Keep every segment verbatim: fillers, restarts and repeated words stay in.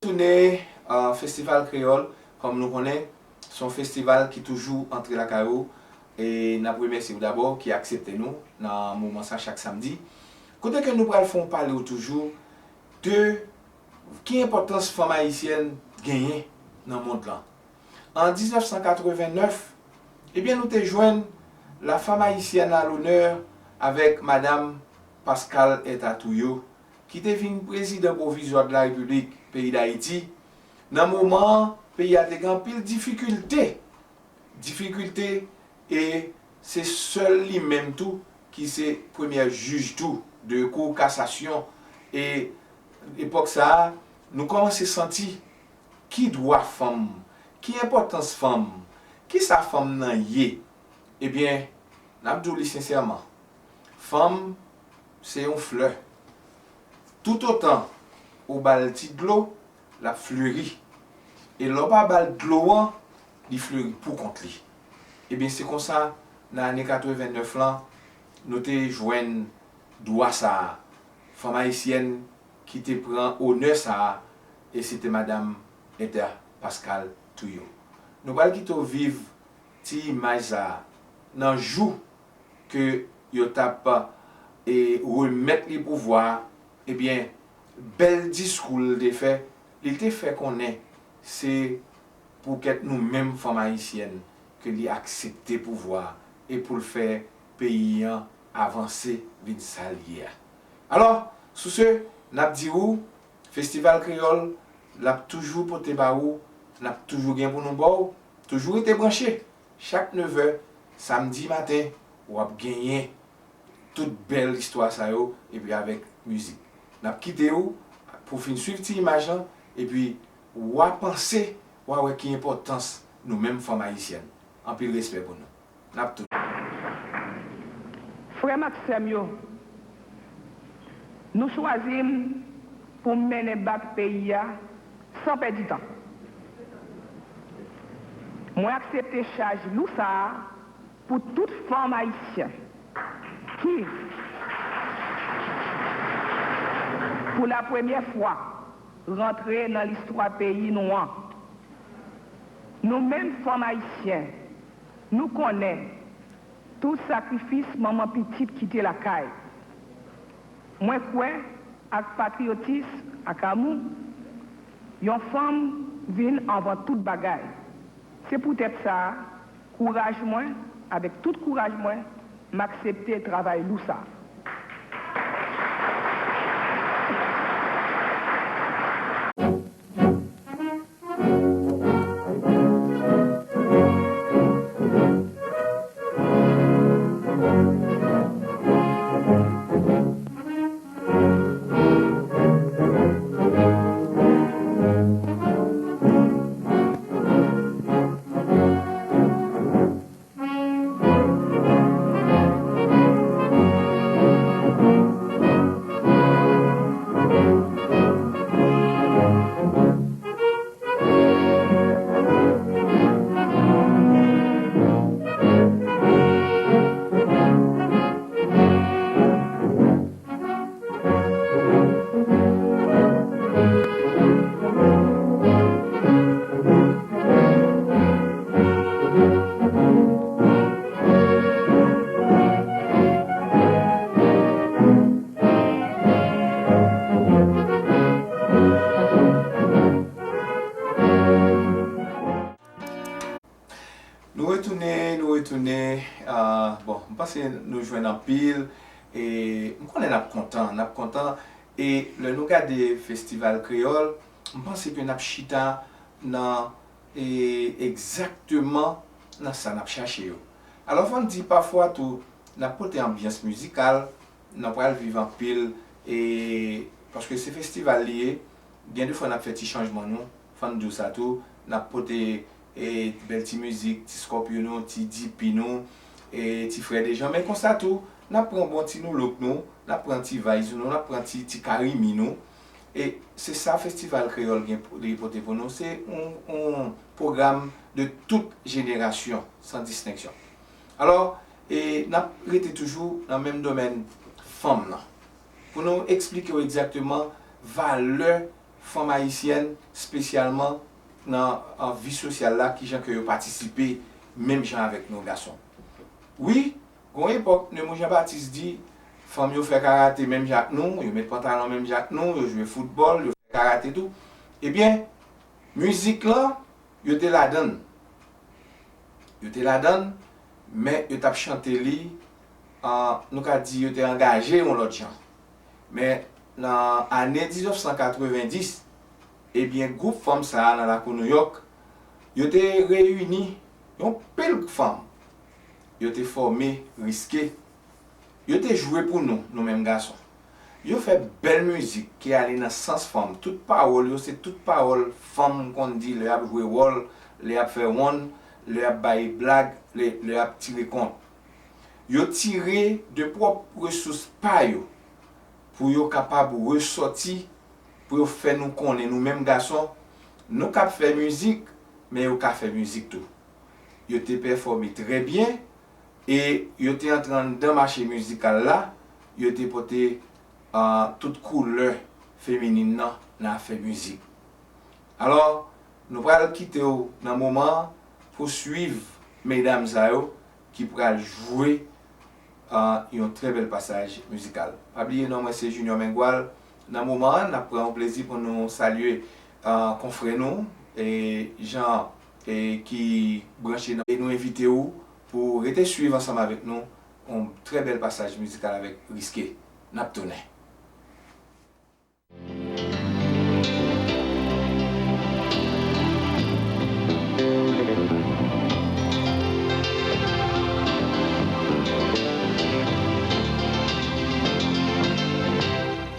Tounen, uh, Festival Kreyòl, kòm nou konnen, se yon festival ki toujou antre lakay ou. E n ap remèsye w dabò ki aksepte nou nan moman sa chak samdi. Kote ke nou pral fè w pale w toujou de ki enpòtans fanm ayisyèn genyen nan mond lan. An diznèf san katrevennèf, ebyen, nou te jwenn la femme haïtienne à l'honneur avèk Madam Pascale Etta Touillot, ki te vin prezidan pwovizwa de la Repiblik peyi Dayiti, nan moman an, peyi a te gen anpil difikilte. Difikilte, e se sèl li menm tou ki se premyè jij tou de kou kasasyon. E epòk sa a, nou kòmanse santi ki dwa fanm, ki enpòtans fanm, ki sa fanm nan ye. Ebyen, n ap di w li sensèman, fanm se yon flè. Toutotan ou ba l ti dlo, l ap fleri. E lè w pa ba l dlo an, li fleri poukont li. Ebyen, se konsa, nan ane katrevennèf lan, nou te jwenn dwa sa a. Fanm ayisyèn ki te pran onè sa a, e se te Madam Etta Pascale Touillot. Nou pral kite w viv ti imaj sa a. Nan jou ke yo t ap, e, remèt li pouvwa a, ebyen, bèl diskou l te fè, li te fè konnen se pou kèt nou menm fanm ayisyèn ke li aksepte pouvwa a e pou l fè peyi an avanse vin sa l ye a. Alò, sou se, n ap di ou, Festival Kreyòl, l ap toujou pote ba ou, n ap toujou gen pou nou ba w, toujou rete branche. Chak nevè, samdi maten, w ap genyen tout bèl istwa sa yo, epi avèk mizik. N ap kite w pou w fin swiv ti imaj lan, epi w a panse, w a wè ki enpòtans nou menm fanm ayisyèn. Anpil respè pou nou. N ap tou. Frè m ak sè m yo, nou chwazi m pou m mennen bak peyi a san pèdi tan. Mwen aksepte chaj lou sa a pou tout fanm ayisyèn ki, pou la premyè fwa, rantre nan listwa peyi nou an. Nou menm fanm ayisyèn, nou konnen tout sakrifis manman pitit kite lakay. Mwen kwè ak patriyotis, ak amou, yon fanm vin anvan tout bagay. Se poutèt sa, kouraj mwen, avèk tout kouraj mwen, m aksepte travay lou sa. Nou retounen, nou retounen. Ah, bon, m panse nou jwenn anpil. E m konnen n ap kontan, n ap kontan. E lè nou gade Festival Kreyòl, m panse ke n ap chita nan, e, egzakteman nan sa n ap chache yo. Alò, fò n di pafwa tou, n ap pote anbyans mizikal, n ap pral viv anpil, e, paske se festival li ye, gen de fwa n ap fè ti chanjman nou, fò n di w sa tou, n ap pote, e, bèl ti mizik, ti Scorpio nou, ti D P nou, e, ti Frè Dejan, men konsa tou, n ap pran bon ti Nulook nou, n ap pran ti Vybz nou, n ap pran ti, ti Carimi nou, e se sa Festival Kreyòl gen pou, li pote pou nou, se yon, yon pwogram de tout jenerasyon, san distenksyon. Alò, e n ap rete toujou nan menm domèn fanm nan. Pou nou eksplike w egzakteman valè fanm ayisyèn, espesyalman nan, an, vi sosyal la, kijan ke yo patisipe menm jan avèk nou gason. Wi, gon epòk, Nemours Jean Baptiste di, fanm yo fè karate menm jan ak nou, yo met pantalon menm jan ak nou, yo jwe foutbòl, yo fè karate tou. Ebyen, mizik lan, yo te ladann. Yo te ladann, men yo t ap chante li, an, nou ka di yo te angaje yon lòt jan. Men nan ane diznèf san katrevenndis, ebyen, gwoup fanm sa a nan lakou Nouyòk, yo te reyini yon pil fanm. Yo te fòme Riske. Yo te jwe pou nou, nou menm gason. Yo fè bèl mizik ki ale nan sans fanm. Tout pawòl yo, se tout pawòl fanm konn di lè y ap jwe wòl, lè y ap fè wonn, lè y ap bay blag, lè, lè y ap tire kont. Yo tire de pwòp resous pa yo pou yo kapab resòti, pou yo fè nou konnen nou menm gason, nou k ap fè mizik, men yo ka fè mizik tou. Yo te pèfòme trè byen e yo te antre anndan mache mizikal la, yo te pote, ah, tout koulè feminin nan nan afè mizik. Alò, nou pral kite w nan moman an pou swiv medam sa yo ki pral jwe, ah, yon trè bèl pasaj mizikal. Pa bliye non mwen se Junior Mengual. Nan moman an, n ap pran yon plezi pou nou salye, ah, konfrè nou, e, Jean, e, ki branche nan, e nou envite w pou rete swiv ansanm avèk nou yon trè bèl pasaj mizikal avèk Riske. N ap tounen.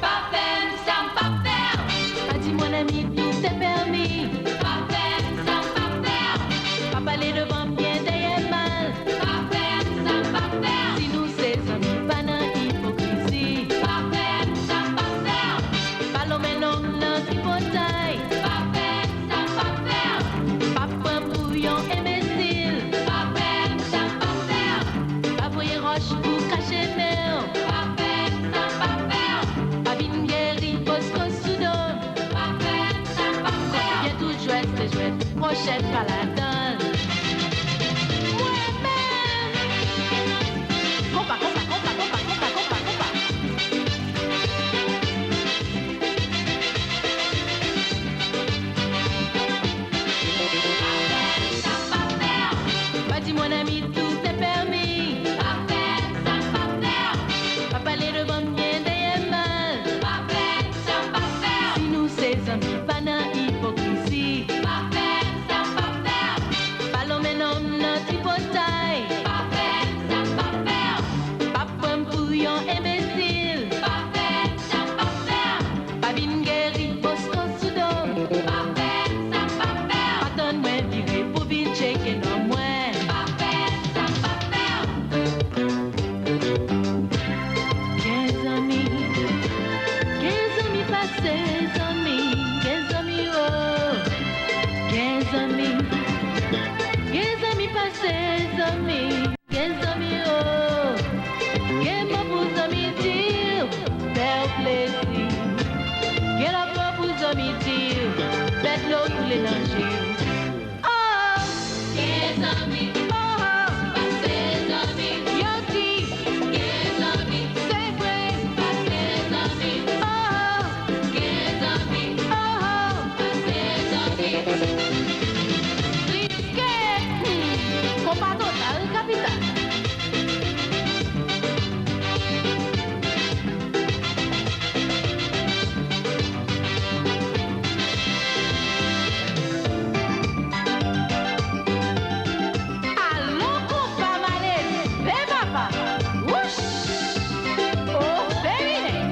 Pa fè m sa m pa fè w. Pa di mon ami tout est permis. Pa fè m sa m pa fè w. Pa pale devan m byen dèyè mal. Pa fè m sa m pa fè w. Si nou se zanmi, pa nan ipokrizi. Pa fè m sa m pa fè w. Pa lonmen nonm nan tripotay. Pa fè m sa m pa fè w. Pa pran m pou yon enbesil. Pa fè m sa m pa fè w. Pa voye wòch pou kache men w. Pa fè m sa m pa fè w. Pa vin geri Bosco sou do m. Pa fè m sa m pa fè w. Konbyen tou jwèt se jwèt, pwochèn pa ladan l. Mwen menm. Konpa, konpa, konpa, konpa, konpa, konpa, konpa. Pa di mon ami tout est permis. Pa fè sa m pa fè w. Pa pale devan m byen dèyè mal. Pa fè sa m pa fè w. Si nou se zanmi, pa nan ipokrizi. Pa fè sa m pa fè w. Pa lonmen nonm nan tripotay. Pa fè sa m pa fè w. Pa pran m pou yon enbesil. Pa fè sa m pa fè w. Pa vin geri Bosco sou do m. Pa fè sa m pa fè w. Pa tann mwen vire pou vin tcheke non mwen. Pa fè sa m pa fè w. Gen zanmi, gen zanmi pase zanmi, gen zanmi o. Gen zanmi, gen zanmi pase zanmi. Gen zanmi o, gen mo pou zanmi di w, fè w plezi. Gen lòt mo pou zanmi di w, fè dlo koule nan je w. Oh! Gen zanmi, oh, oh, pase zanmi. Yo di, gen zanmi, se vre, pase zanmi. Oh, oh, gen zanmi, oh, oh, pase zanmi. Riske, hmm, konpa total, kapital. Alon konpa malere, papa! Wouch! O feminen!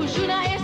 Jounal